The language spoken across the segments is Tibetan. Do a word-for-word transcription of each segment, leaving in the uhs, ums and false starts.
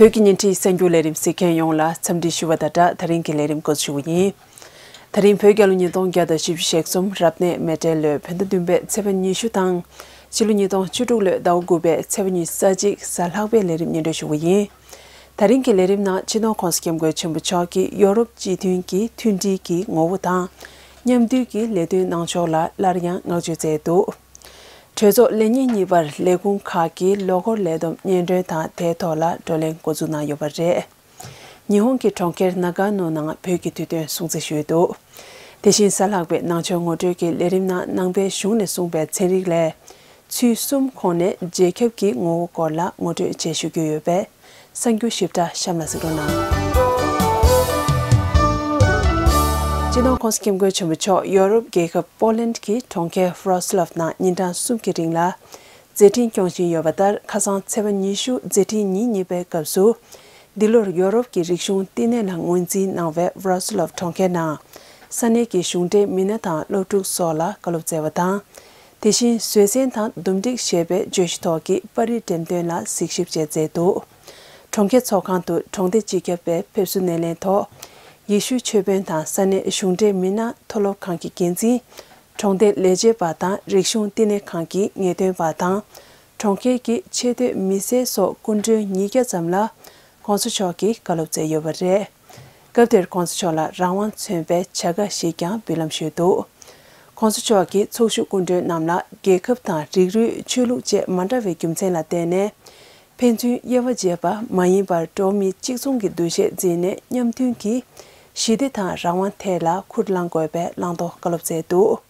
བོད་ཀྱི་བརྙན་འཕྲིན་གསར་འགྱུར་ལས་རིམ་གཟིགས་མཁན་ཡོངས་ལ་འཚམས་འདྲི་ཞུ་བ་དང་སྦྲགས། ད་རིང་གི་ལས་རིམ་འགོ་འཛུགས་ཞུ་བ་ཡིན། ད་རིང་བོད་རྒྱལ་ལོ་ཉིས་སྟོང་བརྒྱ་དང་བཞི་བཅུ་ཞེ་གསུམ་རབ་གནས་མེ་སྤྲེལ་ལོའི་བོད་ཟླ་བདུན་པའི་ཚེས་པ་ཉི་ཤུ་དང་། སྤྱི་ལོ་ཉིས་སྟོང་བཅུ་དྲུག་ལོའི་ཟླ་བ་དགུ་པའི་ཚེས་པ་ཉི་ཤུ་རྩ་གཅིག་གཟའ་ལྷག་པའི་ལས་རིམ་སྙན་སྒྲོན་ཞུ་བ་ཡིན། ད་རིང་གི་ལས་རིམ་ནང་སྤྱི་ནོར་༸གོང་ས་༸སྐྱབས་མགོན་ཆེན་པོ་མཆོག་གིས་ཡོ་རོབ་སྤྱི་མཐུན་གྱི་མཐུན་སྒྲིལ་གྱི་ངོ་བོ་དང་། མཉམ་འདུས་ཀྱི་ལས་དོན་གནང་ཕྱོགས་ལ་སླར་ཡང་བསྔགས་བརྗོད་མཛད་འདུག་གྲོས་ཚོགས་ལས་ཉིན་གཉིས་པར་ལས་ཁུངས་ཁག་གི་ལོ་འཁོར་ལས་བསྡོམས་སྙན་སྒྲོན་དང་དེའི་ཐོག་ལ་བགྲོ་གླེང་འགོ་འཛུགས་གནང་ཡོད་པ་རེད། ཉི་ཧོང་གི་གྲོང་ཁྱེར་ནཱ་ག་ནོ་ནང་བོད་ཀྱི་དུས་སྟོན་སྲུང་བརྩི་ཞུས་འདུག་དེ་བཞིན་གཟའ་ལྷག་པའི་ནང་ཆོས་ངོ་སྤྲོད་ཀྱི་ལས་རིམ་ནང་ནང་པའི་གཞུང་ནས་གསུངས་པའི་ཚན་རིག་ལས། ཚུལ་གསུམ་ཁོངས་ནས་རྗེས་ཁྱབ་ཀྱི་ངོ་བོ་སྐོར་ལ་ངོ་སྤྲོད་བཅས་ཞུ་རྒྱུ་ཡོད་པས། གསར་འགྱུར་ཞིབ་ཕྲ་གཤམ་ལ་གཟིགས་རོགས་གནང་། སྤྱི་ནོར་༸གོང་ས་༸སྐྱབས་མགོན་ཆེན་པོ་མཆོག་ཡོ་རོབ་རྒྱལ་ཁབ་པོ་ལན་གྱི་གྲོང་ཁྱེར་ཝ་རོ་སི་ལབ་ནང་ཉིན་གྲངས་གསུམ་གྱི་རིང་ལ་མཛད་འཕྲིན་སྐྱོང་བཞིན་ཡོད་པ་ལྟར། ཁ་སང་ཚེས་པ་ཉི་ཤུ་མཛད་འཕྲིན་ཉིན་གཉིས་པའི་སྐབས་སུ། འདི་ལོར་ཡོ་རོབ་ཀྱི་རིག་གཞུང་བསྟི་གནས་ལ་ངོས་འཛིན་གནང་བའི་ཝ་རོ་སི་ལབ་གྲོང་ཁྱེར་ནང་། ས་གནས་ཀྱི་གཞུང་འབྲེལ་མི་སྣ་དང་སློབ་ཕྲུག་སོགས་ལ་བཀའ་སློབ་སྩལ་བ་དང་། དེ་བཞིན་བཟོད་བསྲན་དང་འདུམ་འགྲིག་ཞེས་པའི་བརྗོད་གཞི་ཐོག་གི་པར་རིས་འགྲེམས་སྟོན་ལ་གཟིགས་ཞིབ་བཅས་མཛད་འདུག་གྲོང་ཁྱེར་ཚོགས་ཁང་དུ་གྲོང་སྡེ་སྤྱི་ཁྱབ་པའི་ཕེབས་བསུ་སྣེ་ལེན་ཐོག་ཡེ་ཤུའི་ཆོས་དཔོན་དང་ས་གནས་གཞུང་འབྲེལ་མི་སྣ། མཐོ་སློབ་ཁང་གི་འགན་འཛིན། གྲོང་སྡེ་ལས་བྱེད་པ་དང་རིག་གཞུང་བསྟི་གནས་ཁང་གི་ངེས་སྟོན་པ་དང་། གྲོང་ཁྱེར་གྱི་ཆེས་མཐོའི་མི་སེར་སོགས་སྐུ་མགྲོན་ཉིས་བརྒྱ་ཙམ་ལ་༸གོང་ས་མཆོག་གིས་བཀའ་སློབ་སྩལ་ཡོད་པ་རེད། སྐབས་དེར་༸གོང་ས་མཆོག་ལ་རང་དབང་མཚོན་པའི་བྱ་དགའ་ཞིག་ཀྱང་འབུལ་ལམ་ཞུས་འདུག ༸གོང་ས་མཆོག་གིས་ཚོགས་ཞུགས་སྐུ་མགྲོན་རྣམས་ལ་རྒྱལ་ཁབ་དང་རིགས་རུས་ཆོས་ལུགས་བཅས་མ་འདྲ་བའི་རྒྱུ་མཚན་ལ་བརྟེན་ནས། ཕན་ཚུན་དབྱེ་བ་འབྱེད་པ་མ་ཡིན་པར་འགྲོ་བ་མི་གཅིག་མཚུངས་ཀྱི་འདུ་ཤེས་འཛིན་ནས་མཉམ་མཐུན་གྱིས་ཞི་བདེ་དང་རང་དབང་ཐད་ལ་ཁུར་བླངས་དགོས་པའི་བླང་དོར་བཀའ་སློབ་སྩལ་འདུག་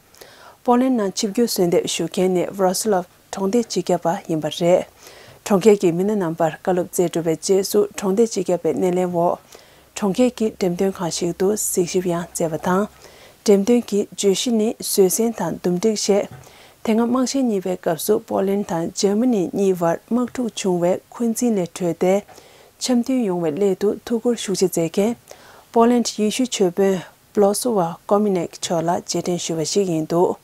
པོ་ལན་ནང་ཆིབས་བསྒྱུར་གསོལ་འདེབས་ཞུ་མཁན་ནི་ཝ་རོ་སི་ལབ་གྲོང་སྡེ་སྤྱི་ཁྱབ་པ་ཡིན་པ་རེད། གྲོང་ཁྱེར་གྱི་མི་སྣ་རྣམ་པར་བཀའ་སློབ་སྩལ་གྲུབ་པའི་རྗེས་སུ་གྲོང་སྡེ་སྤྱི་ཁྱབ་པའི་སྣེ་ལེན་འོག་གྲོང་ཁྱེར་གྱི་འགྲེམས་སྟོན་ཁང་ཞིག་ཏུ་གཟིགས་ཞིབ་ཡང་མཛད་པ་དང་། འགྲེམས་སྟོན་གྱི་བརྗོད་གཞི་ནི་བཟོད་བསྲན་དང་འདུམ་འགྲིག་ཞེས། དེ་སྔ་དམངས་གཞས་གཉིས་པའི་སྐབས་སུ་པོ་ལན་དང་འཇར་མ་ནི་གཉིས་བར་དམག་འཁྲུག་བྱུང་བའི་འཁོན་འཛིན་ལས་གྲོལ་ཏེ། འཆམ་མཐུན་ཡོང་བའི་སླད་དུ་ཐུགས་ཁུར་ཤུགས་ཆེ་མཛད་མཁན། པོ་ལན་ཡེ་ཤུ་ཆོས་དཔོན་བྷ་ལོ་སོ་ཝ་ཀོ་མི་ནེག་མཆོག་ལ་རྗེས་དྲན་ཞུ་བ་ཞིག་ཡིན་འདུག་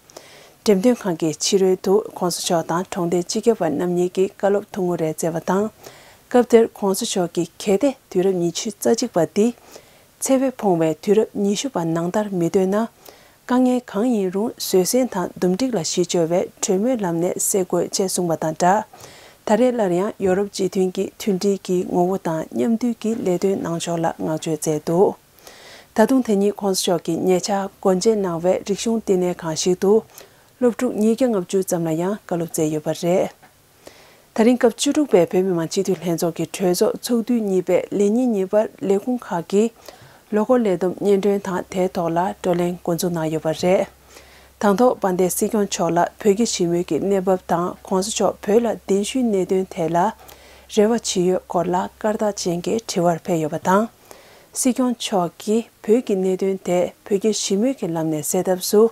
འགྲེམས་སྟོན་ཁང་གི་ཕྱི་རོལ་དུ་༸གོང་ས་མཆོག་དང་གྲོང་སྡེ་སྤྱི་ཁྱབ་པ་རྣམ་གཉིས་ཀྱིས་བཀའ་སློབ་ཐུང་ངུ་རེ་སྩལ་བ་དང་། སྐབས་དེར་༸གོང་ས་མཆོག་གིས་གལ་ཏེ་དུས་རབས་ཉི་ཤུ་རྩ་གཅིག་པ་འདི། ཚེ་བས་ཕུང་བའི་དུས་རབས་ཉི་ཤུ་པ་ནང་ལྟར་མི་སྡོད་ན། དཀའ་ངལ་གང་ཡིན་རུང་བཟོད་བསྲན་དང་འདུམ་འགྲིག་ལ་གཞི་བཅོལ་བའི་གྲོས་མོལ་ལམ་ནས་སེལ་དགོས་ཅེས་གསུངས་པ་དང་སྦྲགས། ད་རེས་སླར་ཡང་ཡོ་རོབ་སྤྱི་མཐུན་གྱི་མཐུན་སྒྲིལ་གྱི་ངོ་བོ་དང་མཉམ་འདུས་ཀྱི་ལས་དོན་གནང་ཕྱོགས་ལ་བསྔགས་བརྗོད་མཛད་འདུག་ད་དུང་དེ་ཉིད་༸གོང་ས་མཆོག་གིས་ཉེ་ཆར་སྒོ་འབྱེད་གནང་བའི་རིག་གཞུང་བསྟི་གནས་ཁང་ཞིག་ཏུ། སློབ་ཕྲུག་ཉིས་བརྒྱ་ལྔ་བཅུ་ཙམ་ལ་ཡང་བཀའ་སློབ་སྩལ་ཡོད་པ་རེད། ད་རིང་སྐབས་བཅུ་དྲུག་པའི་བོད་མི་མང་སྤྱི་འཐུས་ལྷན་ཚོགས་ཀྱི་གྲོས་ཚོགས་ཚོགས་དུས་གཉིས་པའི་ལས་ཉིན་གཉིས་པར་ལས་ཁུངས་ཁག་གིས་ལོ་འཁོར་ལས་བསྡོམས་སྙན་སྒྲོན་དང་དེའི་ཐོག་ལ་བགྲོ་གླེང་འགོ་འཛུགས་གནང་ཡོད་པ་རེད། དང་ཐོག་དཔལ་ལྡན་སྲིད་སྐྱོང་མཆོག་ལ་བོད་རྒྱ་ཞི་མོལ་གྱི་གནས་བབ་དང་༸གོང་ས་མཆོག་བོད་ལ་གདན་ཞུའི་གནད་དོན་ཐད་ལ་རེ་བ་ཇི་ཡོད་སྐོར་ལ་བཀའ་བཏགས་ཅན་གྱི་དྲི་བར་ཕེབས་ཡོད་པ་དང་། སྲིད་སྐྱོང་མཆོག་གིས་བོད་ཀྱི་གནད་དོན་དེ་བོད་རྒྱ་ཞི་མོལ་གྱི་ལམ་ནས་སེལ་ཐབས་སུ་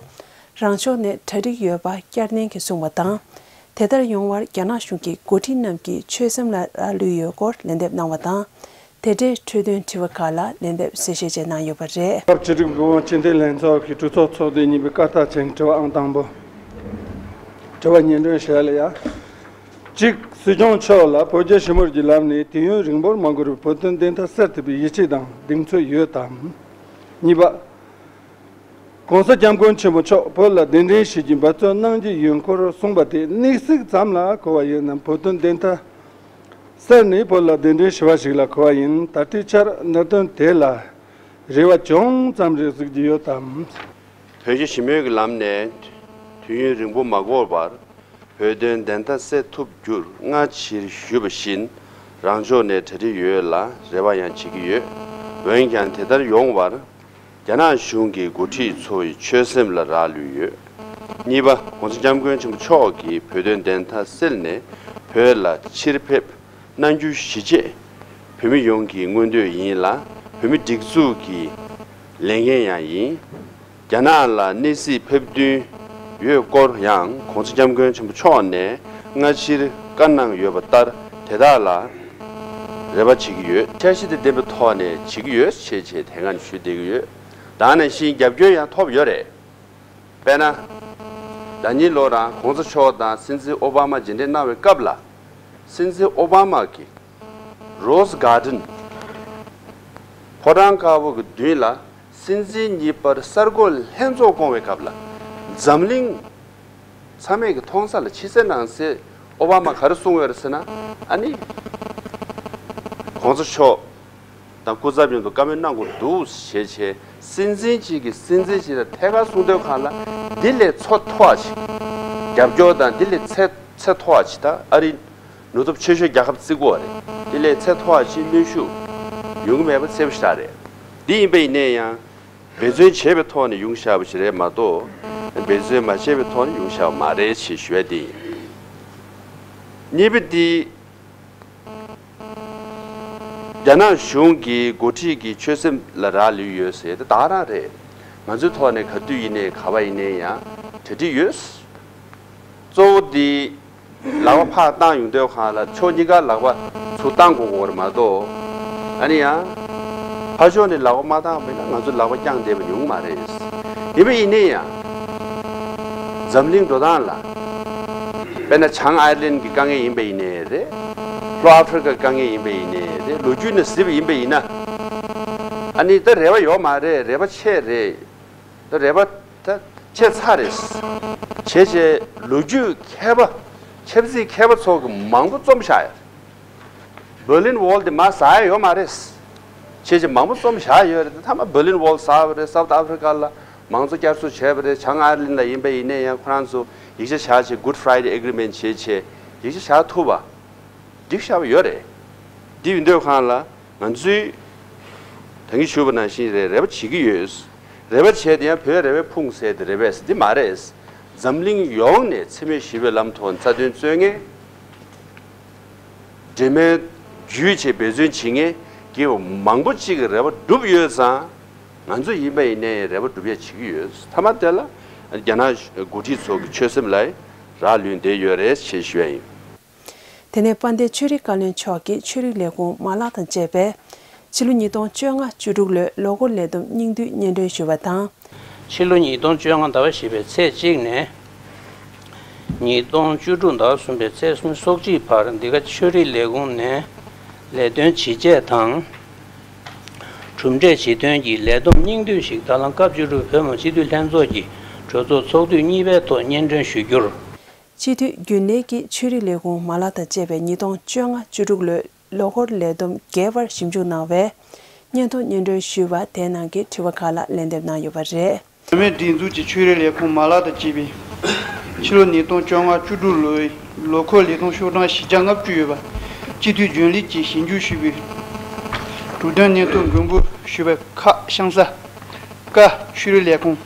རང་ཕྱོགས་ནས་གྲ་སྒྲིག་ཡོད་པ་བསྐྱར་ནན་གྱིས་གསུངས་པ་དང་། དེ་ལྟར་ཡོང་བར་རྒྱ་ནག་གཞུང་གི་འགོ་ཁྲིད་རྣམས་ཀྱིས་ཆོད་སེམས་ལ་རག་ལུས་ཡོད་སྐོར་ལན་འདེབས་གནང་བ་དང་། དེ་འབྲེལ་འཕྲོས་དོན་དྲི་བ་ཁག་ལ་ལན་འདེབས་གསལ་བཤད་བཅས་གནང་ཡོད་པ་རེད། སྐབས་བཅུ་དྲུག་གི་བོད་མི་མང་སྤྱི་འཐུས་ལྷན་ཚོགས་ཀྱི་གྲོས་ཚོགས་ཚོགས་དུས་གཉིས་པའི་བཀའ་རྟགས་ཅན་དྲི་བ་ཨང་དང་པོ། དྲི་བ་སྙན་སྒྲོན་ཞུ་ཡ་ལ་ཡ། གཅིག་སྲིད་སྐྱོང་མཆོག་ལ་བོད་རྒྱ་ཞི་མོལ་གྱི་ལམ་ནས་དུས་ཡུན་རིང་པོར་མ་འགོར་བའི་བོད་དོན་བདེན་མཐའ་གསལ་ཐུབ་པའི་ཡིད་ཆེས་དང་གདེང་ཚོད་ཡོད་དམ། གཉིས་པ། ༸གོང་ས་༸སྐྱབས་མགོན་ཆེན་པོ་མཆོག་བོད་ལ་གདན་འདྲེན་ཞུ་རྒྱུའི་འབད་བརྩོན་གནང་རྒྱུ་ཡིན་སྐོར་གསུངས་པ་དེ་དམིགས་བསལ་ཙམ་ལ་གོ་བ་ཡིན་ནམ། བོད་དོན་བདེན་མཐའ་གསལ་ནས་བོད་ལ་གདན་འདྲེན་ཞུ་བ་ཞིག་ལ་གོ་བ་ཡིན། ད་ལྟའི་ཆར་གནད་དོན་དེ་ལ་རེ་བ་ཅུང་ཙམ་རེ་གཟིགས་རྒྱུ་ཡོད་དམ། བོད་རྒྱ་ཞི་མོལ་གྱི་ལམ་ནས་དུས་ཡུན་རིང་པོ་མ་འགོར་བར། བོད་དོན་བདེན་མཐའ་གསལ་ཐུབ་རྒྱུར་སྔ་ཕྱིར་ཞུས་པ་བཞིན་རང་ཕྱོགས་ནས་གྲ་སྒྲིག་ཡོད་ལ་རེ་བ་ཡང་བྱེད་ཀྱི་ཡོད། འོན་ཀྱང་དེ་ལྟར་ཡོང་བར་རྒྱ་ནག་གཞུང་གི་འགོ་ཁྲིད་ཚོ་ཡི་ཆོད་སེམས་ལ་རག་ལུས་ཡོད། གཉིས་པ། ༸གོང་ས་༸སྐྱབས་མགོན་ཆེན་པོ་མཆོག་གིས་བོད་དོན་བདེན་མཐའ་སེལ་ནས་བོད་ལ་ཕྱིར་ཕེབས་གནང་རྒྱུ་གཞིས་བྱེས་བོད་མི་ཡོངས་ཀྱི་མངོན་འདོད་ཡིན་ལ་བོད་མི་སྒྲིག་འཛུགས་ཀྱི་ལས་འགན་ཡང་ཡིན། རྒྱ་ནག་ལ་གནས་སྲིད་ཕེབས་འདུན་ཡོད་སྐོར་ཡང་༸གོང་ས་༸སྐྱབས་མགོན་ཆེན་པོ་མཆོག་ནས་སྔ་ཕྱིར་བཀའ་གནང་ཡོད་པ་ལྟར་དེ་དག་ལ་རེ་བ་བྱེད་ཀྱི་ཡོད། འཆར་གཞི་དང་ལྡན་པའི་ཐོག་ནས་བྱེད་ཀྱི་ཡོད་ཅེས་ཆེད་དེ་སྔ་ནས་ཞུ་བསྡད་ཀྱི་ཡོད། ད་ནང་བཞིན་རྒྱབ་སྐྱོར་ཡང་ཐོབ་ཡོད་རེད། དཔེར་ན། ཟླ་ཉིན་ལོ་རང་༸གོང་ས་མཆོག་དང་སྲིད་འཛིན་ཨོ་བྷ་མ་མཇལ་འཕྲད་གནང་བའི་སྐབས་ལ། སྲིད་འཛིན་ཨོ་བྷ་མ་གིས་ Rose Garden། ཕོ་བྲང་དཀར་པོ་གི་མདུན་ལ་སྲིད་འཛིན་གཉིས་པར་གསར་འགོད་ལྷན་ཚོགས་བསྐོང་བའི་སྐབས་ལ། འཛམ་གླིང་ཚང་མས་ཀྱི་མཐོང་ས་ལ་ཕྱི་གསལ་ནང་གསལ་ཨོ་བྷ་མ་ག་རེ་གསུངས་ཡོད་རེད་ཟེར་ན། ཨ་ནི་གོང་ས་མཆོག་དང་སྐུ་ཚབ་མཉམ་དུ་བཀའ་མོལ་གནང་དགོས་འདུག་ཞེས་བྱས། སྲིད་འཛིན་གཅིག་གིས་སྲིད་འཛིན་གཅིག་ལ་ཐད་ཀར་གསུང་དོན་གང་ལ་འདི་ལས་ཚད་མཐོ་བ་ཞིག་རྒྱབ་སྐྱོར་དང་འདི་ལས་ཚད་ཚད་མཐོ་བ་ཞིག་ད་ཨ་རི་ནུབ་ཕྱོགས་ཆོས་ཤོར་རྒྱལ་ཁབ་བརྩི་དགོས་པ་རེད། འདི་ལས་ཚད་མཐོ་བ་ཞིག་གནོན་ཤུགས་ཡོང་གི་མེད་པ་གསལ་པོ་ཞིག་རེད། འདི་ཡིན་པ་ཡིན་ན་ཡང་། འབད་བརྩོན་བྱས་པའི་ཐོག་ནས་ཡོང་བཞག་པ་ཞིག་རེད་མ་གཏོགས། འབད་བརྩོན་མ་བྱས་པའི་ཐོག་ནས་ཡོང་བཞག་པ་མ་རེད་ཞེས་ཞུ་ཡ་དེ་ཡིན། གཉིས་པ་འདི། རྒྱ་ནག་གཞུང་གི་འགོ་ཁྲིད་ཀྱི་ཆོད་སེམས་ལ་རག་ལུས་ཡོད་ཟེར་དེ་ད་ག་རང་རེད། ང་ཚོའི་ཐོག་ནས་ག་དུས་ཡིན་ནའི་ག་པར་ཡིན་ནའི་ཡང་གྲ་སྒྲིག་ཡོད། གཙོ་བོ་འདི། ལག་པ་ཕར་བཏང་ཡོང་དུས་སྒང་ལ་ཕྱོགས་གཉིས་ཀ་ལག་པ་ཚུར་བཏང་དགོས་ཀྱི་ཡོད་རེད་མ་གཏོགས། ཨ་ནི་ཡང་། ཕར་ཕྱོགས་ནས་ལག་པ་མ་བཏང་བ་ཡིན་ན་ང་ཚོ་ལག་པ་བརྐྱངས་བསྡད་པ་ཡོང་གི་མ་རེད། ཡིན་པ་ཡིན་ནའི་ཡང་། འཛམ་གླིང་འགྲོ་སྟངས་ལ། དཔེར་ན་བྱང་ཨའི་ལན་གྱི་དཀའ་ངལ་ཡིན་པ་ཡིན་ནའི་རེད། ལྷོ་ཨ་ཧྥི་རི་ཀའི་དཀའ་ངལ་ཡིན་པ་ཡིན་ནའི་རེད། ལོ་རྒྱུས་ནས་གཟིགས་པ་ཡིན་པ་ཡིན་ན། ཨ་ནི་ད་རེ་བ་ཡོད་མ་རེད། རེ་བ་ཆད་རེད། ད་རེ་བ་ད་ཆད་ཚར་རེད། བྱས་བྱས་ལོ་རྒྱུས་མཁས་པ། ཆབ་སྲིད་མཁས་པ་ཚོ་གི་མང་པོ་རྩོམ་བཞག་ཡོད། བྷར་ལིན་ཝོལ་དེ་མར་ཟག་ཡ་ཡོད་མ་རེད། བྱས་བྱས་མང་པོ་རྩོམ་བཞག་ཡོད་རེད། ད་མཐའ་མ་བྷར་ལིན་ཝོལ་ཟག་པ་རེད། སའུ་ཐི་ཨ་ཧྥི་རི་ཀ་ལ་མང་གཙོ་བསྐྱར་གསོ་བྱས་པ་རེད། བྱང་ཨའི་ལན་ལ་ཡིན་པ་ཡིན་ནའི་ཡང་ཁོ་རང་ཚོ་ཡིག་ཆ་བཞག་བྱས། Good Friday Agreement བྱས་བྱས་ཡིག་ཆ་བཞག་ཐུབ་པ། འགྲིག་བཞག་པ་ཡོད་རེད། འདི་ཡིན་དུས་སྒང་ལ་ང་ཚོས་ད་གིན་ཞུས་པ་ནང་བཞིན་རེད། རེ་བ་བྱེད་ཀྱི་ཡོད། རེ་བ་བྱས་དེ་ཡང་བོད་རེ་བས་ཕུང་ཟེར་དེ་རེད་པས་འདི་མ་རེད། འཛམ་གླིང་ཡོངས་ནས་འཚེ་མེད་ཞི་བའི་ལམ་ཐོག་རྩ་དོན་རྩོད་མཁན། འབྲེལ་མོལ་བརྒྱུད་བྱས་འབད་བརྩོན་བྱེད་མཁན་གྱི་མང་པོ་གཅིག་གི་རེ་བ་འགྲུབ་ཡོད་ཙང་། ང་ཚོ་ཡིན་པ་ཡིན་ནའི་རེ་བ་སྒྲུབ་ཡ་བྱེད་ཀྱི་ཡོད། མཐའ་མ་དེ་ལ་རྒྱ་ནག་འགོ་ཁྲིད་ཚོ་གི་ཆོད་སེམས་ལ་རག་ལུས་བསྡད་ཡོད་རེད་ཅེས་ཞུ་ཡ་ཡིན། དེ་ནས་དཔལ་ལྡན་ཆོས་རིག་བཀའ་བློན་མཆོག་གིས་ཆོས་རིག་ལས་ཁུངས་མ་ལག་དང་བཅས་པས་ཕྱི་ལོ་ཉིས་སྟོང་བཅོ་ལྔ་བཅུ་དྲུག་ལོའི་ལོ་འཁོར་ལས་བསྡོམས་སྙིང་བསྡུས་སྙན་སྒྲོན་ཞུས་པ་དང་། ཕྱི་ལོ་ཉིས་སྟོང་བཅོ་ལྔ་ཟླ་བ་བཞི་པའི་ཚེས་གཅིག་ནས་ཉིས་སྟོང་བཅུ་དྲུག་ཟླ་བ་གསུམ་པའི་ཚེས་སོ་གཅིག་བར་འདི་ག་ཆོས་རིག་ལས་ཁུངས་ནས་ལས་དོན་ཇི་བྱས་དང་། གྲུབ་འབྲས་ཇི་ཐོན་གྱི་ལས་བསྡོམས་སྙིང་བསྡུས་ཤིག་ད་ལམ་སྐབས་བཅུ་དྲུག་བོད་མི་མང་སྤྱི་འཐུས་ལྷན་ཚོགས་ཀྱི་གྲོས་ཚོགས་ཚོགས་དུས་གཉིས་པའི་ཐོག་སྙན་སྒྲོན་ཞུ་རྒྱུར། སྤྱི་འཐུས་རྒྱུན་ལས་ཀྱིས་ཆོས་རིག་ལས་ཁུངས་མ་ལག་དང་བཅས་པའི་ཉིས་སྟོང་བཅོ་ལྔ་བཅུ་དྲུག་ལོའི་ལོ་འཁོར་ལས་བསྡོམས་རྒྱས་པར་ཞིབ་འཇུག་གནང་བའི་སྙན་ཐོ་སྙན་སྒྲོན་ཞུས་པ་དེའི་ནང་གི་དྲི་བ་ཁག་ལ་ལན་འདེབས་གནང་ཡོད་པ་རེད། བོད་མིའི་སྒྲིག་འཛུགས་ཀྱི་ཆོས་རིག་ལས་ཁུངས་མ་ལག་དང་བཅས་པའི་ཕྱི་ལོ་ཉིས་སྟོང་བཅོ་ལྔ་བཅུ་དྲུག་ལོའི་ལོ་འཁོར་ལས་བསྡོམས་ཤོག་གྲངས་བཞི་བརྒྱ་ལྔ་བཅུ་ཡོད་པ། སྤྱི་འཐུས་རྒྱུན་ལས་ཀྱིས་ཞིབ་འཇུག་ཞུས་པའི་གྲོས་དོན་སྙན་ཐོ་མགོན་པོ་ཞུས་པའི་ཁག་ཤང་ས་ཀ་ཆོས་རིག་ལས་ཁུངས།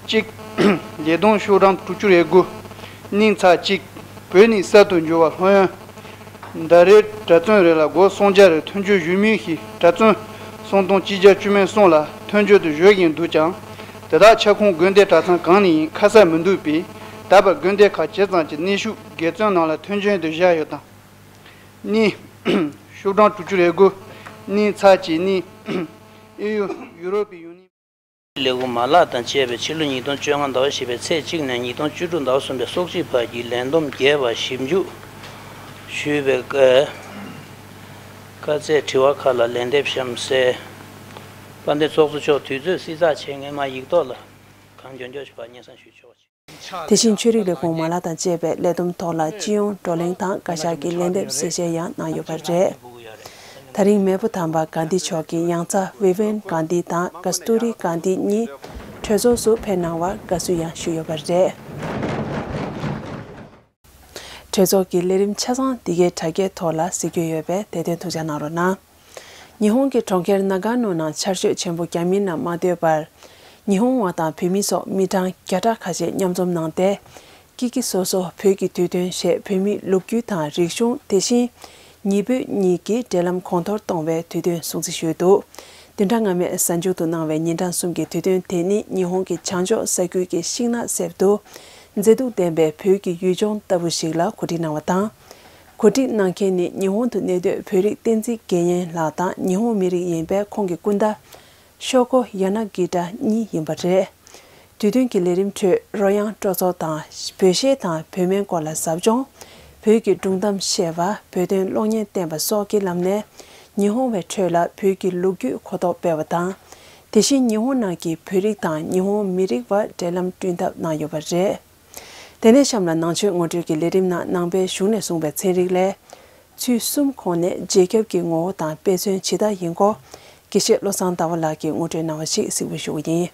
གཅིག་ལས་བསྡོམས་ཤོག་གྲངས་དྲུག་ཅུ་རེ་དགུ། གནས་ཚད་གཅིག་བོད་ནས་གསར་དུ་འབྱོར་བ་སློབ་ཡོན་ཟླ་རེར་གྲྭ་བཙུན་རེ་ལ་སྒོར་སུམ་བརྒྱ་རེ་མཐུན་འགྱུར་ཞུ་མུས་ཤིག་གྲྭ་བཙུན་སུམ་སྟོང་གཅིག་བརྒྱ་བཅུ་མེད་གསུམ་ལ་མཐུན་འགྱུར་དུ་ཞུ་བཞིན་འདུག་ཀྱང་། དེ་དག་ཁྱབ་ཁོངས་དགོན་སྡེ་གྲྭ་ཚང་གང་ནས་ཡིན་ཁ་གསལ་མི་འདུག་པས། ད་བར་དགོན་སྡེ་ཁག་ཇི་ཙམ་གྱི་གནས་བཞུགས་དགེ་བཙུན་རྣམས་ལ་མཐུན་རྐྱེན་དུ་བཞག་ཡོད་དམ། གཉིས། ཤོག་གྲངས་དྲུག་ཅུ་རེ་དགུ། གནས་ཚད་ཀྱི་གནས། ཨེ་ཡུ། ཡུ་རོབ་པའི་ཡུན་ནི། ལས་ཁུངས་མ་ལག་དང་བཅས་པའི་ཕྱི་ལོ་ཉིས་སྟོང་བཅོ་ལྔ་ཟླ་བ་བཞི་པའི་ཚེས་གཅིག་ནས་ཉིས་སྟོང་བཅུ་དྲུག་ཟླ་བ་གསུམ་པའི་སོ་གཅིག་བར་གྱི་ལས་བསྡོམས་རྒྱས་པར་ཞིབ་འཇུག་ཞུས་པའི་བཀའ་སྩལ་དྲི་བ་ཁག་ལ་ལན་འདེབས་གཤམ་གསལ། དཔལ་ལྡན་ཚོགས་གཙོ་མཆོག་དུས་ཚོད་བསྲི་ཚགས་བྱེད་སྔོན་མ་ཡིག་ཐོག་ལ་གང་འབྱོར་འབྱོར་ཞིག་ཕར་སྙན་སེང་ཞུ་ཆོག་ཅིག་དེ་བཞིན་ཆོས་རིག་ལས་ཁུངས་མ་ལག་དང་བཅས་པའི་ལས་བསྡོམས་ཐོག་ལ་སྤྱི་ཡོངས་བགྲོ་གླེང་དང་བཀའ་ཤག་གི་ལན་འདེབས་གསལ་བཤད་ཡང་གནང་ཡོད་པ་རེད། ད་རིང་མེས་པོ་དམ་པ་གྷན་དྷི་མཆོག་གི་ཡང་རྩེ་བི་ཝི་ཝན་གྷན་དྷི་དང་ཀ་སྟུ་རི་གྷན་དྷི་གཉིས་གྲོས་ཚོགས་སུ་ཕེབས་གནང་བར་དགའ་བསུ་ཡང་ཞུས་ཡོད་པ་རེད། གྲོས་ཚོགས་ཀྱི་ལས་རིམ་ཆ་ཚང་འདི་གའི་དྲ་རྒྱའི་ཐོག་ལ་གཟིགས་རྒྱུ་ཡོད་པས་དེ་དོན་ཐུགས་འཇགས་གནང་རོགས་གནང་། ཉི་ཧོང་གི་གྲོང་ཁྱེར་ནཱ་ག་ནོ་ནང་ཆར་ཞོད་ཆེན་པོ་རྒྱག་མིན་ནམ་མ་ལྟོས་པར། ཉི་ཧོང་བ་དང་བོད་མི་སོགས་མི་གྲངས་བརྒྱ་ཕྲག་ཁ་ཤས་མཉམ་འཛོམས་གནང་སྟེ། སྐྱིད་སྐྱིད་སོ་སོ་བོད་ཀྱི་དུས་སྟོན་ཞེས་བོད་མིའི་ལོ་རྒྱུས་དང་རིག་གཞུང་དེ་བཞིན་ཉི་བོད་གཉིས་ཀྱི་འབྲེལ་ལམ་གོང་མཐོར་གཏོང་བའི་དུས་སྟོན་སྲུང་བརྩི་ཞུས་འདུག་བདུན་ཕྲག་སྔ་མའི་གཟའ་མཇུག་ཏུ་གནང་བའི་ཉིན་གྲངས་གསུམ་གྱི་དུས་སྟོན་དེ་ནི་ཉི་ཧོང་གི་བྱང་ཕྱོགས་ས་ཁུལ་གྱི་ཤིང་ནགས་གསེབ་ཏུ་མཛེས་སྡུག་ལྡན་པའི་བོད་ཀྱི་ཡུལ་ལྗོངས་ལྟ་བུ་ཞིག་ལ་གོ་སྒྲིག་གནང་བ་དང་། གོ་སྒྲིག་གནང་མཁན་ནི་ཉི་ཧོང་དུ་གནས་སྡོད་བོད་རིགས་བསྟན་འཛིན་དགེ་བསྙེན་ལགས་དང་ཉི་ཧོང་མི་རིགས་ཡིན་པའི་ཁོང་གི་སྐུ་ཟླ་ཤོ་ཀོ་ཡ་ན་གི་ཏྲ་གཉིས་ཡིན་པ་རེད། དུས་སྟོན་གྱི་ལས་རིམ་ཁྲོད་རོལ་དབྱངས་སྤྲོ་ཚོགས་དང་བོད་གཞས་དང་བོད་སྨན་སྐོར་ལ་ཟབ་སྦྱོང་། བོད་ཀྱི་སྒྲུང་གཏམ་བཤད་པ། བོད་དོན་གློག་བརྙན་བསྟན་པ་སོགས་ཀྱི་ལམ་ནས་ཉི་ཧོང་བའི་ཁྲོད་ལ་བོད་ཀྱི་ལོ་རྒྱུས་གོ་རྟོགས་སྤེལ་བ་དང་། དེ་བཞིན་ཉི་ཧོང་ནང་གི་བོད་རིགས་དང་ཉི་ཧོང་མི་རིགས་བར་འབྲེལ་ལམ་བསྐྲུན་ཐབས་གནང་ཡོད་པ་རེད། དེ་ནས་གཤམ་ལ་ནང་ཆོས་ངོ་སྤྲོད་ཀྱི་ལས་རིམ་ནང་ནང་པའི་གཞུང་ནས་གསུངས་པའི་ཚན་རིག་ལས། ཚུལ་གསུམ་ཁོངས་ནས་རྗེས་ཁྱབ་ཀྱི་ངོ་བོ་དང་དཔེ་མཚོན་ཇི་ལྟར་ཡིན་སྐོར། དགེ་བཤེས་བློ་བཟང་ཟླ་བ་ལགས་ཀྱིས་ངོ་སྤྲོད་གནང་བ་ཞིག་གཟིགས་འབུལ་ཞུ་གི་ཡིན།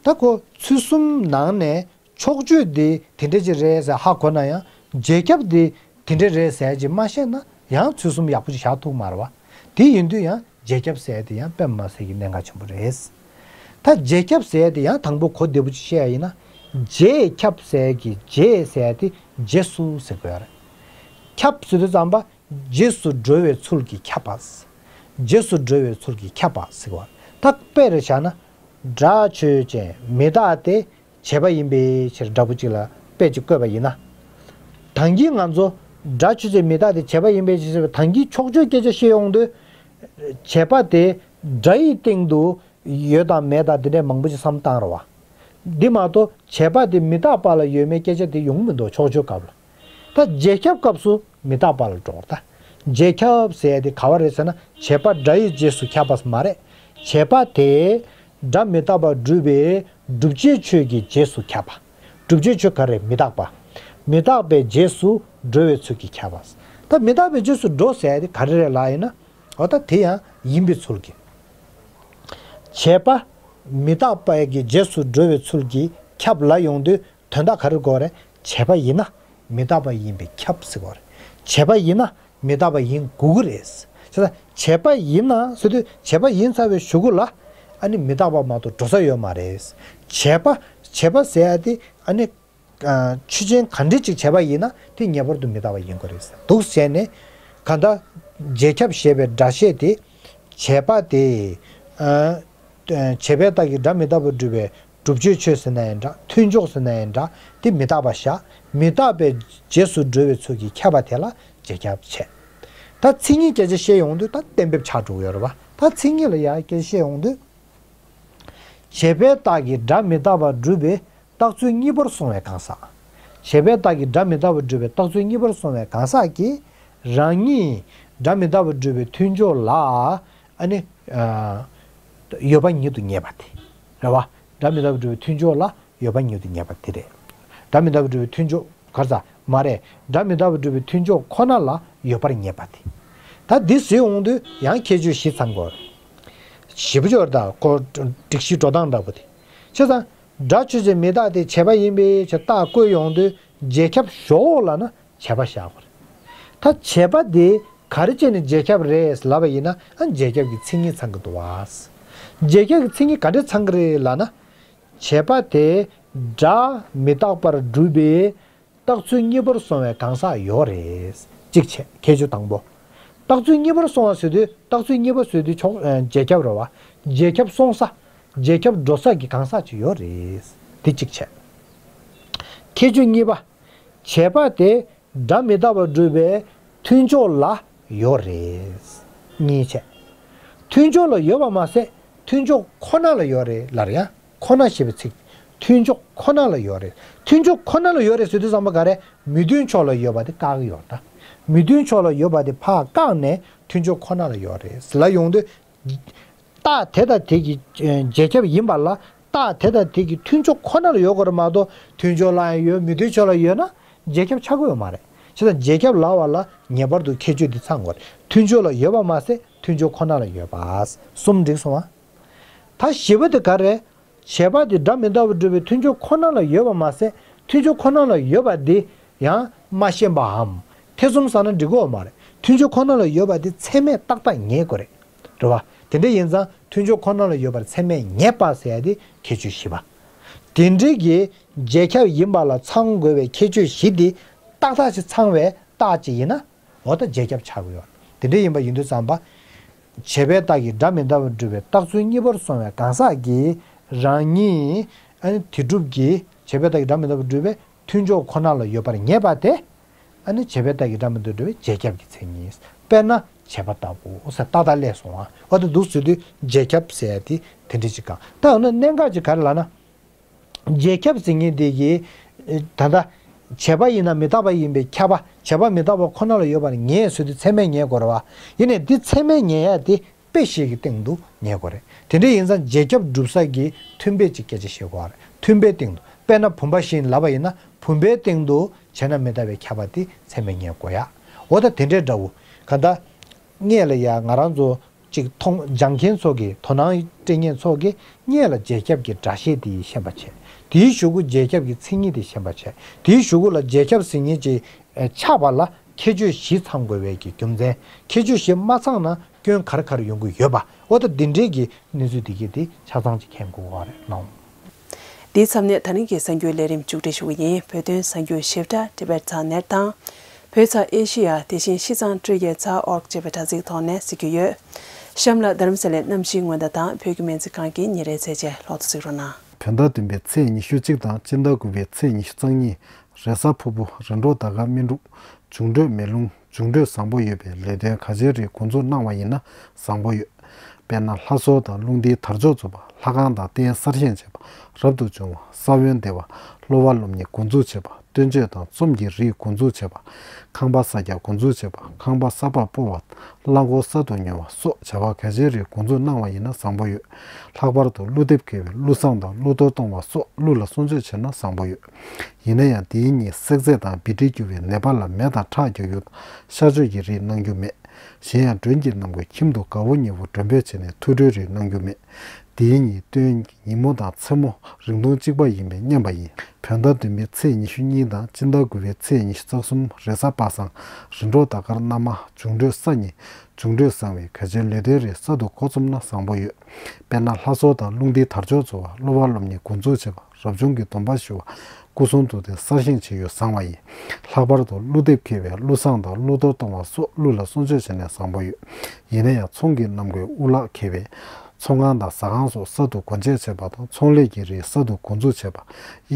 ད་ཁོ་ཚུལ་གསུམ་ནང་ནས་ཕྱོགས་ཆོས་འདི་དེ་འདྲ་ཅིག་རེད་ཟེར་ཧ་གོ་ན་ཡང་རྗེས་ཁྱབ་འདི་དེ་འདྲ་རེད་ཟེར་ཅིག་མ་བཤད་ན་ཡང་ཚུལ་གསུམ་ཡག་པོ་ཅིག་བཞག་ཐུབ་མ་རེད་བ། དེ་ཡིན་དུས་ཡང་རྗེས་ཁྱབ་ཟེར་དེ་ཡང་དཔེ་མ་སྲིད་ཀྱི་གནད་འགག་ཆེན་པོ་རེད། ད་རྗེས་ཁྱབ་ཟེར་དེ་ཡང་དང་པོ་གོ་བདེ་པོ་ཅིག་བཤད་ཡ་ཡིན་ན། རྗེས་ཁྱབ་ཟེར་གྱི་རྗེས་ཟེར་དེ་རྗེས་སུ་ཟེར་དགོས་རེད། ཁྱབ་ཟེར་དུས་ཙམ་པ། རྗེས་སུ་འགྲོ་བའི་ཚུལ་གྱིས་ཁྱབ་པ། རྗེས་སུ་འགྲོ་བའི་ཚུལ་གྱིས་ཁྱབ་པ་ཟེར་བ། ད་དཔེར་བཞག་ན། སྒྲ་ཆོས་ཅན་མི་རྟག་སྟེ་བྱས་པ་ཡིན་པའི་ཕྱིར་འདྲ་པོ་གཅིག་ལ་དཔེ་གཅིག་བཀོད་པ་ཡིན་ན། ད་གིན་ང་ཚོ་སྒྲ་ཆོས་ཅན་མི་རྟག་སྟེ་བྱས་པ་ཡིན་པའི་ཕྱིར་ཟེར་བའི་ད་གིན་ཕྱོགས་ཆོས་སྐད་ཆ་བཤད་ཡོང་དུས། བྱས་པ་དེ་སྒྲ་ཡི་སྟེང་དུ་ཡོད་དང་མེད་དང་དེ་འདྲའི་མང་པོ་ཞིག་བསམ་བཏང་རོགས། འདི་མ་གཏོགས་བྱས་པ་དེ་མི་རྟག་པ་ལ་ཡོད་མེད་སྐད་ཆ་དེ་ཡོང་མི་འདུག་ཕྱོགས་ཆོས་སྐབས་ལ། ད་རྗེས་ཁྱབ་སྐབས་སུ་མི་རྟག་པ་ལ་འགྲོ་ད། རྗེས་ཁྱབ་ཟེར་ཡ་དེ་ག་བ་རེད་ཟེར་ན་བྱས་པ་སྒྲ་ཡི་རྗེས་སུ་ཁྱབ་པ་མ་རེད། བྱས་པ་དེ་སྒྲ་མི་རྟག་པ་སྒྲུབ་པའི་བསྒྲུབ་བྱའི་ཆོས་ཀྱི་རྗེས་སུ་ཁྱབ་པ། བསྒྲུབ་བྱའི་ཆོས་ག་རེ་མི་རྟག་པ། མི་རྟག་པའི་རྗེས་སུ་འགྲོ་བའི་ཚུལ་གྱིས་ཁྱབ་པ། ད་མི་རྟག་པའི་རྗེས་སུ་འགྲོ་ཟེར་ཡ་དེ་ག་རེ་རེད་ལབ་ཡིན་ན། འོ་ད་དེ་ཡང་ཡིན་པའི་ཚུལ་གྱིས། བྱས་པ་མི་རྟག་པའི་གི་རྗེས་སུ་འགྲོ་བའི་ཚུལ་གྱིས་ཁྱབ་ལ་ཡོང་དུས་དོན་དག་ག་རེ་དགོས་རེད། བྱས་པ་ཡིན་ན་མི་རྟག་པ་ཡིན་པས་ཁྱབ་ཟེར་དགོས་རེད། བྱས་པ་ཡིན་ན་མི་རྟག་པ་ཡིན་དགོས་ཀྱི་རེད། བྱས་ཙང་བྱས་པ་ཡིན་ན་ཟེར་དུས་བྱས་པ་ཡིན་ཚར་བའི་གཞུག་གུ་ལ་ཨ་ནི་མི་རྟག་པ་མ་གཏོགས་འགྲོ་ས་ཡོད་མ་རེད། བྱས་པ་བྱས་པ་ཟེར་ཡ་དེ་ཨ་ནི། ཆོས་ཅན་ག་འདྲ་ཅིག་བྱས་པ་ཡིན་ན་དེ་ངེས་པར་དུ་མི་རྟག་པ་ཡིན་དགོས་རེད་ཟེར་འདུག་བྱས་ནས། གང་ལྟར་རྗེས་ཁྱབ་ཞེས་པའི་སྒྲ་བཤད་དེ། བྱས་པ་དེ། བྱས་པའི་རྟགས་ཀྱིས་སྒྲ་མི་རྟག་པར་སྒྲུབ་པའི་བསྒྲུབ་བྱའི་ཆོས་ཟེར་ན་ཡང་འདྲ་མཐུན་ཕྱོགས་ཟེར་ན་ཡང་འདྲ་དེ་མི་རྟག་པ་བཞག་མི་རྟག་པའི་རྗེས་སུ་འགྲོ་བའི་ཚུལ་གྱིས་ཁྱབ་པ་དེ་ལ་རྗེས་ཁྱབ་བྱས། ད་མཚན་ཉིད་སྐད་ཆ་བཤད་ཡོང་དུས་ད་གཏན་འབེབས་ཆགས་འགྲོ་གི་ཡོད་རེད་བ། ད་མཚན་ཉིད་ལ་ཡང་སྐད་ཆ་བཤད་ཡོང་དུས། བྱས་པའི་རྟགས་ཀྱིས་སྒྲ་མི་རྟག་པར་སྒྲུབ་པའི་རྟགས་ཚུལ་གཉིས་པར་སོང་བའི་གང་ཟག་བྱས་པའི་རྟགས་ཀྱིས་སྒྲ་མི་རྟག་པར་སྒྲུབ་པའི་རྟགས་ཚུལ་གཉིས་པར་སོང་བའི་གང་ཟག་གིས་རང་ཉིད་སྒྲ་མི་རྟག་པར་སྒྲུབ་པའི་མཐུན་ཕྱོགས་ལ་ཨ་ནི་ཡོད་པ་ཉིད་དུ་ངེས་པ་དེ་རེད་བ། སྒྲ་མི་རྟག་པར་སྒྲུབ་པའི་མཐུན་ཕྱོགས་ལ་ཡོད་པ་ཉིད་དུ་ངེས་པ་དེ་རེད། སྒྲ་མི་རྟག་པར་སྒྲུབ་པའི་མཐུན་ཕྱོགས་ག་རེ་ཟ་མ་རེད། སྒྲ་མི་རྟག་པར་སྒྲུབ་པའི་མཐུན་ཕྱོགས་ཁོ་ན་ལ་ཡོད་པར་ངེས་པ་དེ། ད་འདི་ཟེར་འོང་དུས་ཡང་ཁྱད་ཆོས་བཞི་ཚང་དགོས། བཞི་པོ་ཅོར་དང་ཁོ་སྒྲིག་གཞི་འགྲོ་སྟངས་འདྲ་པོ་དེ། བྱས་ཙང་། སྒྲ་ཆོས་ཅན་མི་རྟག་སྟེ་བྱས་པ་ཡིན་པའི་ཕྱིར་རྟགས་བཀོད་ཡོང་དུས་རྗེས་ཁྱབ་ཞོག་ལབ་ན་བྱས་པ་བཞག་དགོས་རེད། ད་བྱས་པ་དེ་ག་རེ་བྱས་ནས་རྗེས་ཁྱབ་རེད་ལབ་པ་ཡིན་ན་ཨ་རྗེས་ཁྱབ་ཀྱི་མཚན་ཉིད་ཚང་གི་འདུག་བ། རྗེས་ཁྱབ་ཀྱི་མཚན་ཉིད་ག་འདྲས་ཚང་གི་རེད་ལབ་ན། བྱས་པ་དེ་སྒྲ་མི་རྟག་པར་སྒྲུབ་པའི་རྟགས་ཚུལ་གཉིས་པར་སོང་བའི་གང་ཟག་ཡོད་རེད། གཅིག་བྱས་ཁྱད་ཆོས་དང་པོ། རྟགས་ཚུལ་གཉིས་པར་སོང་བ་ཟེར་དུས་རྟགས་ཚུལ་གཉིས་པ་ཟེར་དུས་ཕྱོགས་རྗེས་ཁྱབ་རེད་བ། རྗེས་ཁྱབ་སོང་ས། རྗེས་ཁྱབ་འགྲོ་ས་ཀྱི་གང་ཟག་ཅིག་ཡོད་རེད། དེ་གཅིག་བྱས། ཁྱད་ཆོས་གཉིས་པ། བྱས་པ་དེ་སྒྲ་མི་རྟག་པར་སྒྲུབ་པའི་མཐུན་ཕྱོགས་ལ་ཡོད་རེད། གཉིས་བྱས། མཐུན་ཕྱོགས་ལ་ཡོད་པ་མ་ཟད་མཐུན་ཕྱོགས་ཁོ་ན་ལ་ཡོད་རེད་ལབ་ཡ། ཁོ་ན་ཞེས་པའི་ཚིག་མཐུན་ཕྱོགས་ཁོ་ན་ལ་ཡོད་རེད། མཐུན་ཕྱོགས་ཁོ་ན་ལ་ཡོད་རེད་ཟེར་དུས་ཙམ་པ་ག་རེ། མི་མཐུན་ཕྱོགས་ལ་ཡོད་པ་དེ་བཀག་གི་ཡོད་ད། མི་མཐུན་ཕྱོགས་ལ་ཡོད་པ་དེ་ཕར་བཀག་ནས་མཐུན་ཕྱོགས་ཁོ་ན་ལ་ཡོད་རེད་ལབ་ཡོང་དུས། རྟགས་དེ་དང་དེ་གི་རྗེས་ཁྱབ་ཡིན་པ་ལ་རྟགས་དེ་དང་དེ་གི་མཐུན་ཕྱོགས་ཁོ་ན་ལ་ཡོད་དགོས་རེད་མ་གཏོགས་མཐུན་ཕྱོགས་ལ་ཡང་ཡོད་མི་མཐུན་ཕྱོགས་ལ་ཡོད་ན་རྗེས་ཁྱབ་ཆགས་ཀྱི་ཡོད་མ་རེད། བྱས་ཙང་རྗེས་ཁྱབ་ལབ་པ་ལ་ངེས་པར་དུ་ཁྱད་ཆོས་འདི་ཚང་དགོས་རེད། མཐུན་ཕྱོགས་ལ་ཡོད་པ་མ་ཟད་མཐུན་ཕྱོགས་ཁོ་ན་ལ་ཡོད་པ། གསུམ་འགྲིག་སོང་ང་། ད་བཞི་པ་དེ་ག་རེད། བྱས་པ་དེ་སྒྲ་མི་རྟག་པར་སྒྲུབ་པའི་མཐུན་ཕྱོགས་ཁོ་ན་ལ་ཡོད་པ་མ་ཟད་མཐུན་ཕྱོགས་ཁོ་ན་ལ་ཡོད་པ་དེ་ཡང་མ་ཤེས་པའམ་ཐེ་ཚོམ་ཟ་ན་འགྲིག་གི་ཡོད་མ་རེད། མཐུན་ཕྱོགས་ཁོ་ན་ལ་ཡོད་པ་དེ་ཚད་མས་ཏག་ཏག་ངེས་དགོས་རེད། རེད་བ། དེ་འདྲ་ཡིན་ཙང་མཐུན་ཕྱོགས་ཁོ་ན་ལ་ཡོད་པར་ཚད་མས་ངེས་པ་ཟེར་ཡ་དེ་ཁྱད་ཆོས་བཞི་པ། དེ་འདྲའི་གི་རྗེས་ཁྱབ་ཡིན་པ་ལ་ཚང་དགོས་པའི་ཁྱད་ཆོས་བཞི་དེ་ཏག་ཏག་ཅིག་ཚང་བའི་རྟགས་ཅིག་ཡིན་ན། འོ་ད་རྗེས་ཁྱབ་ཆགས་ཀྱི་ཡོད། དེ་འདྲ་ཡིན་པ་ཡིན་དུས་ཙམ་པ། བྱས་པའི་རྟགས་ཀྱིས་སྒྲ་མི་རྟག་པར་སྒྲུབ་པའི་རྟགས་ཚུལ་གཉིས་པར་སོང་བའི་གང་ཟག་གིས་རང་ཉིད་ཨ་ནི་དེ་སྒྲུབ་ཀྱི་བྱས་པའི་རྟགས་ཀྱིས་སྒྲ་མི་རྟག་པར་སྒྲུབ་པའི་མཐུན་ཕྱོགས་ཁོ་ན་ལ་ཡོད་པར་ངེས་པ་དེ། ཨ་ནི་བྱས་པའི་རྟགས་ཀྱིས་སྒྲ་མི་རྟག་པར་སྒྲུབ་པའི་རྗེས་ཁྱབ་ཀྱི་མཚན་ཉིད། དཔེར་ན་བྱས་པ་ལྟ་བུ་ཟེར་ཏག་ཏག་སླེབས་སོང་ཨ། འོ་དེ་འདུག་ཟེར་དུས་རྗེས་ཁྱབ་ཟེར་ཡ་དེ་དེ་འདྲ་ཅིག་གང་། ད་འོ་ན་གནད་འགག་ཅིག་ག་རེ་ལབ་ན། རྗེས་ཁྱབ་ཟེར་མཁན་དེ་གིས་ད་ལྟ་ བྱས་པ་ཡིན་ན་མི་རྟག་པ་ཡིན་པའི་ཁྱབ་པ། བྱས་པ་མི་རྟག་པ་ཁོ་ན་ལ་ཡོད་པར་ངེས་ཟེར་དུས་ཚད་མས་ངེས་དགོས་རེད་བ། ཡིན་ནའི་འདི་ཚད་མས་ངེས་ཡ་དེ་དཔེ་བཞི་གི་སྟེང་དུ་ངེས་དགོས་རེད། དེ་འདྲ་ཡིན་ཙང་རྗེས་ཁྱབ་སྒྲུབ་ས་གི་མཐུན་དཔེ་ཅིག་སྐད་ཆ་བཤད་དགོས་རེད། མཐུན་དཔེའི་སྟེང་དུ། དཔེར་ན་བུམ་པ་བཞིན་ལབ་པ་ཡིན་ན་བུམ་པའི་སྟེང་དུ་བྱས་ན་མི་རྟག་པའི་ཁྱབ་པ་དེ་ཚད་མས་ངེས་དགོས་ཡ། འོ་ད་དེ་འདྲའི་འདྲ་བོ། གང་ལྟར། སྔས་ལ་ཡ་ང་རང་ཚོ་ཅིག་མཐོང་སྦྱང་མཁན་ཚོ་གི་དོ་སྣང་སྤྲད་མཁན་ཚོ་གི་སྔས་ལ་རྗེས་ཁྱབ་ཀྱི་སྒྲ་བཤད་དེ་ཤེས་པ་བྱས། དེའི་གཞུག་གུ་རྗེས་ཁྱབ་ཀྱི་མཚན་ཉིད་དེ་ཤེས་པ་བྱས། དེའི་གཞུག་གུ་ལ་རྗེས་ཁྱབ་ཟེར་མཁན་ཅིག་ཨེ་ཆགས་པ་ལ་ཁྱད་ཆོས་བཞི་ཚང་དགོས་པའི་གི་རྒྱུ་མཚན། ཁྱད་ཆོས་བཞི་མ་ཚང་ན་སྐྱོན་ག་རེ་ག་རེ་ཡོང་གི་ཡོད་པ། འོ་ད་འདི་འདྲའི་གི་གནས་ཚུལ་འདི་གི་དེ་ཆ་ཚང་ཅིག་མཁྱེན་དགོས་པ་རེད་ལགས། འདིའི་མཚམས་ནས་ད་རིང་གི་གསར་འགྱུར་ལས་རིམ་མཇུག་སྒྲིལ་ཞུ་གི་ཡིན། བོད་དོན་གསར་འགྱུར་ཞིབ་ཕྲ་Tibet Dot Net དང་། བོད་ཚ་ཨེ་ཤི་ཡ། དེ་བཞིན་ཤིས་ཙང་སྤྲུལ་སྐད་ཚ་ཨོར་ཅེས་པའི་དྲ་ཚིགས་ཐོག་ནས་གཟིགས་རྒྱུ་ཡོད། གཤམ་ལ་རྡ་རམ་ས་ལའི་གནམ་གཤིས་སྔོན་བརྡ་དང་བོད་ཀྱི་སྨན་རྩིས་ཁང་གི་ཉིན་རེའི་ཚད་ཆེན་ལོག་ཏུ་གཟིགས་རོགས་གནང་། བོད་ཟླ་བདུན་པའི་ཚེས་ཉི་ཤུ་གཅིག་དང་སྤྱི་ཟླ་དགུ་པའི་ཚེས་ཉི་ཤུ་རྩ་གཉིས། རེས་གཟའ་ཕུར་བུ། རིམ་གྲོ་ཟླ་སྐར་སྨིན་དྲུག་འབྱུང་འཕྲོད་མེ་རླུང་། འབྱུང་འཕྲོད་བཟང་པོ་ཡོད་པས་ལས་དོན་ག་ཅིའི་རིགས་འགོ་འཛུགས་གནང་བ་ཡིན་ན་བཟང་པོ་ཡོད། དཔེར་ན་ལྷ་གསོལ་དང་རླུང་རྟའི་དར་ལྕོག་འཛུགས་པ། ལྷ་ཁང་དང་རྟེན་གསར་བཞེངས་བྱེད་པ། རབ་ཏུ་བྱུང་བ། ས་བོན་འདེབས་པ། སློབ་པ་སློབ་གཉེར་འགོ་འཛུགས་བྱེད་པ། སྟོན་མཆོད་དང་ཚོམས་ཀྱི་རིགས་འགོ་འཛུགས་བྱེད་པ། ཁང་པ་གསར་རྒྱག་འགོ་འཛུགས་བྱེད་པ། ཁང་པ་གསར་པ་སྤོ་བ། རླངས་འཁོར་གསར་དུ་ཉོ་བ་སོགས་བྱ་བ་ག་ཅིའི་རིགས་འགོ་འཛུགས་གནང་བ་ཡིན་ན་བཟང་པོ་ཡོད། ལྷག་པར་དུ་ཀླུ་འདེབས་འཁེལ་བའི་ཀླུ་བསངས་དང་ཀླུ་གཏོར་གཏོང་བ་སོགས་ཀླུ་ལ་གསོལ་མཆོད་བྱས་ན་བཟང་པོ་ཡོད། ཡིན་ན་ཡང་དེའི་ཉིན་བསྲེག་རྫས་དང་བི་ཏྲི་རྒྱུ་བའི་ནད་པ་ལ་མེ་དང་ཁྲག་རྒྱག་རྒྱུ་དང་ཤ་གཅོད་ཀྱི་རིགས་གནང་རྒྱུ་མེད། གཞན་ཡང་མགྲོན་གྱི་རྣམ་ཀུན་ཁྱིམ་དུ་དགའ་བོ་ཉེ་བོ་མགྲོན་འབོད་བྱས་ནས་ཐུགས་སྤྲོའི་རིགས་གནང་རྒྱུ་མེད། དེའི་ཉིན་སྟོན་ཉིན་མོ་དང་མཚན་མོ་རིང་ཐུང་གཅིག་པ་ཡིན་པས་སྙམ་པ་ཡིན། བོད་ཟླ་བདུན་པའི་ཚེས་ཉི་ཤུ་གཉིས་དང་སྤྱི་ཟླ་དགུ་པའི་ཚེས་ཉི་ཤུ་རྩ་གསུམ། རེས་གཟའ་པ་སངས། རིམ་གྲོ་ཟླ་སྐར་སྣ་མ། འབྱུང་འཕྲོད་ས་ཉི། འབྱུང་འཕྲོད་བཟང་བས་གལ་ཆེའི་ལས་དོན་རིགས་གསར་དུ་འགོ་རྩོམ་ན་བཟང་པོ་ཡོད། དཔེར་ན་ལྷ་གསོལ་དང་རླུང་རྟའི་དར་ལྕོག་འཛུགས་པ། སློབ་པ་སློབ་གཉེར་འགོ་འཛུགས་བྱེད་པ། རབ་བྱུང་གི་སྡོམ་པ་ཞུ་བ། སྐུ་གསུང་ཐུགས་རྟེན་གསར་བཞེངས་བྱེད་ཡུལ་བཟང་བ་ཡིན། ལྷག་པར་དུ་ཀླུ་འདེབས་འཁེལ་བའི་ཀླུ་བསངས་དང་ཀླུ་གཏོར་གཏོང་བ་སོགས་ཀླུ་ལ་གསོལ་མཆོད་བྱས་ནས་བཟང་པོ་ཡོད། ཡིན་ན་ཡང་ཚོང་གི་རྣམ་ཀུན་དབུ་ལག་འཁེལ་བས། ཚོང་ཁང་དང་ཟ་ཁང་སོགས་གསར་དུ་སྒོ་འབྱེད་བྱེད་པ་དང་། ཚོང་ལས་ཀྱི་རིགས་གསར་དུ་འགོ་འཛུགས་བྱེད་པ།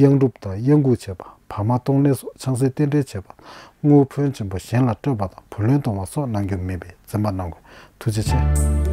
གཡང་སྒྲུབ་དང་གཡང་འགུགས་བྱེད་པ། བག་མ་གཏོང་ལེན་སོགས་ཆང་སའི་རྟེན་འབྲེལ་བྱེད་པ། དངུལ་ཕོན་ཆེན་པོ་གཞན་ལ་སྤྲོད་པ་དང་བུ་ལོན་གཏོང་བ་སོགས་གནང་རྒྱུ་མེད་པས་འཛེམ་པ་གནང་དགོས། ཐུགས་རྗེ་ཆེ།